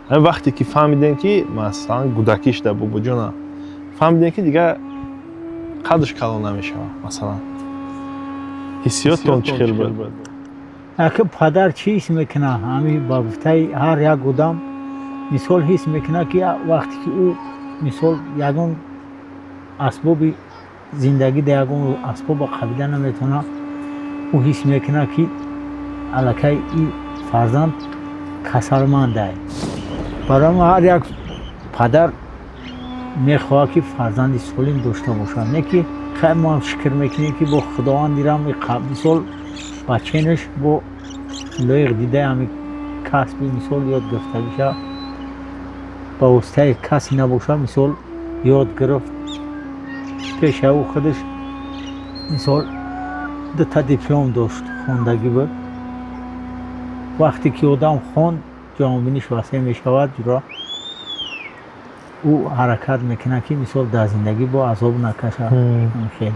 Ҳамин вақте ки фаҳмидем, ки масалан, кӯдакиш да, бобоҷона, фаҳмидем, ки дигар қадш калон намешавад, масалан, ҳиссиёттон чӣ хел буд? Аки падар чӣ ҳис мекунад? Ҳами ба гуфтаи ҳар як одам, мисол, ҳис мекунад, ки вақте ки ӯ, мисол, ягон асбоби зиндагӣ да ягон асбоба қабида наметавонад, ӯ ҳис мекунад, ки аллакай и фарзанд касалмандай. Барои ҳамин ҳар як падар мехоҳад, ки фарзанди солим дошта бошад. Не ки хай, мо ҳам шукр мекунем, ки бо Худованд дирам, мисол, баченаш бо лоиқ дидаи ҳами касби, мисол, ёд гирифтагиша ба воситаи касе набошад, мисол, ёд гирифт. Пеша ӯ худаш, мисол, дута диплом дошт, хондагӣ буд. Вақте ки одам хонд, ҷаҳонбиниш васеъ мешавад. Ҷура ӯ ҳаракат мекунад, ки, мисол, дар зиндагӣ бо азоб накашад. Хел.